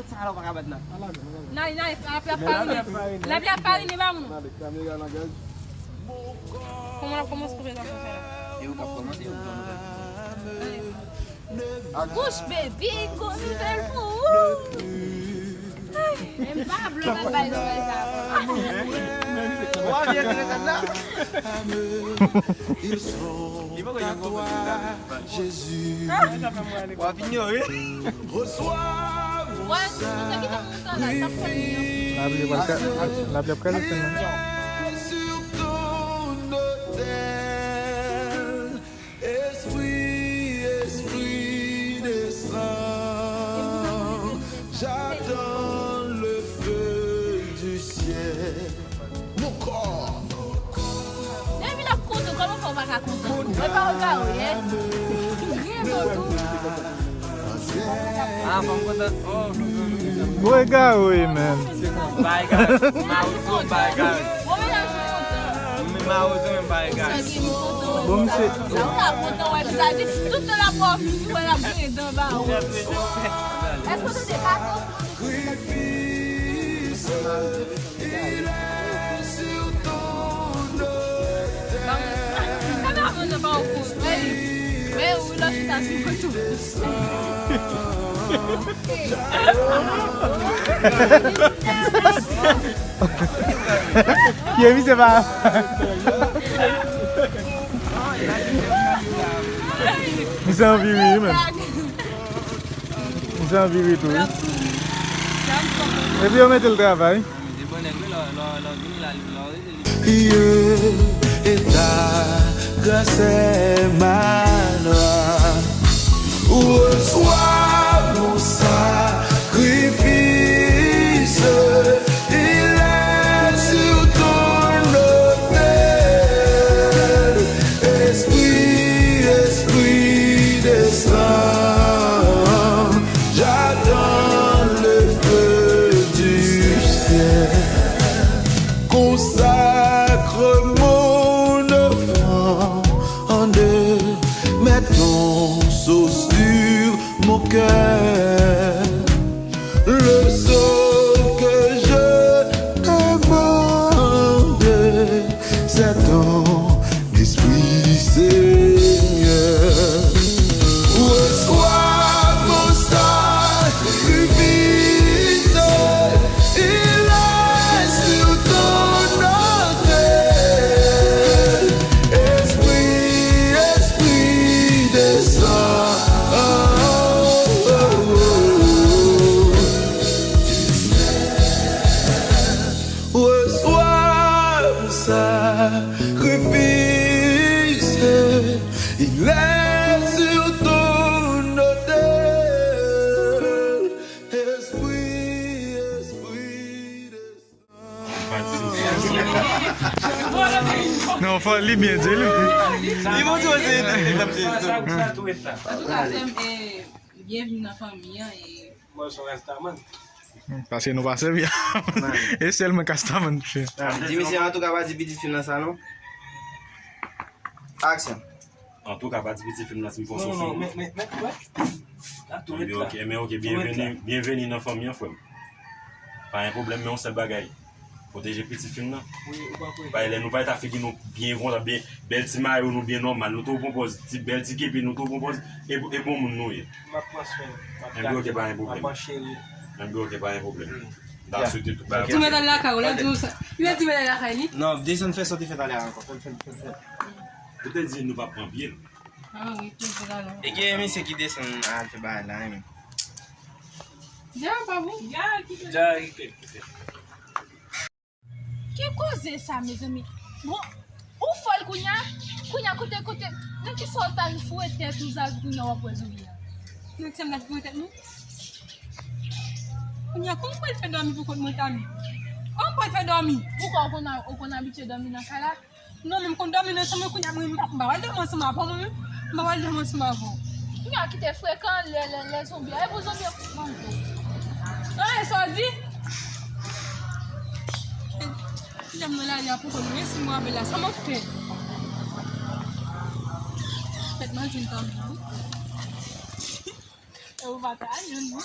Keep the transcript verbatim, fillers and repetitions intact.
Sa la ou pa ka bat la. Nale, nale, lapli ap farine. Lapli ap farine, ba moun. Gade, kamera nan gaz. Kòman n ap kòmanse prezantasyon sa la? E ou k ap kòmanse, ou pran nouvèl. Bouch baby, gon nouvèl pou ou. Ay, men m pa vle w ap bay nouvèl sa. Wa vin yon gwo bout la. Jésus. Wa vin yon, wi. Wè, se ki tan kontan la, l ap fè byen. Lapli ap ka-, lapli ap kale fè nan. Sur ton autel, Esprit, Esprit descend, j'attends le feu du ciel. Mon corps. Depi l ap kontan, kòman fè w pa ka kontan? E pa w egare w ye? Griyen do tou. Ah, fò m kontan. Oh. Ou egare w ye, menm. M pa egare. Mawozo, m pa egare. Bon, men la, j kontan. Men mawozo, men m pa egare. Bon, misye. Sa w ka kontan wè vizavi, tout tan l ap wè w vini, wè l ap griyen dan ba ou. Èske w tande kato? Ye, misye pa. Misye anvi ri, wi, menm. Misye anvi ri tou, wi. Epi yo mete l travay. Dieu est ta grâce et ma loi. Reçois mon sacrifice, il est sur ton autel. Esprit, Esprit, descends, j'attends le feu du ciel. Consacre mon offrande, mets ton sceau sur mon cœur. Le seul que je demande, c'est ton Esprit, Seigneur. Reçois mon sacrifice, il est sur ton autel. Esprit, Esprit, descends. Reçois mon sacrifice, il est sur ton autel. Esprit, Esprit, descends. Non, fò li byen di, li. Li montre w se egzanp, se egzanp. Antouka, frè m, e, byenvini nan fanmi an, e, Mwen se yon rastaman. Hmm, paske nou pa sèvi a. E sèl mwen k rastaman, mesye. Di misye, antouka, pa di pitit fi m nan salon. Aksyon. Antouka, pa di pitit fi m nan si m fè yon sou fi m. Non, non, non, men, men, men, wè. Anben, oke, men, oke, byenveni, byenveni nan fanmi an, frè m. Pa gen pwoblèm, men yon sèl bagay. Pwoteje pitit fi m nan. Wi, ou pa kwè. Bay lè nou pa ta figi nou byen kontan, byen, bèl ti mayo nou byen nòmal, nou tou pran pòz, ti bèl ti kepi nou tou pran pòz, e, e bon moun nou ye. M ap pran swen, m ap gade, m ap ancheri. Anben, oke, pa gen pwoblèm. M ta swete tout bagay. Ti medam lakay ou la, di w sa. Li di medam lakay li. Non, desann fè sa w te fè talè a ankò. Fè l, fè l, fè l, fè l. Ou te di nou pa pran pye l. Ah wi, toujou la, non. E gen misye ki desann al fè bagay la, men. Dja pa bon. Dja kite. Dja kite, kite. Ki koze sa, mezanmi? Bon, ou fòl kounya, kounya kote, kote, nan ki sa w t al foure tèt ou, zazi, kounya w ap wè zoubi a? Nan ki sa m t al foure tèt mwen? Kounya, kòman m pral fè dòmi pou kont mwen, Tami? Kòman m pral fè dòmi? Poukò ou konn, ou konn abitye dòmi nan kay la? Non, men m konn dòmi nan chanm mwen, kounya, mwen, m pa, m pa pral dòmi ansanm avè w, mwen menm. M pa pral dòmi ansanm avè w. Kounya, kite frekan, lè, lè, lè zonbi a, e pou zonbi a, mango. An, e sa w di? Kounya, m nan lari a pou kont mwen, si m rape la, sa m ap fè? Fèt manje m tanmen, wi. E ou pa ta jwenn, wi.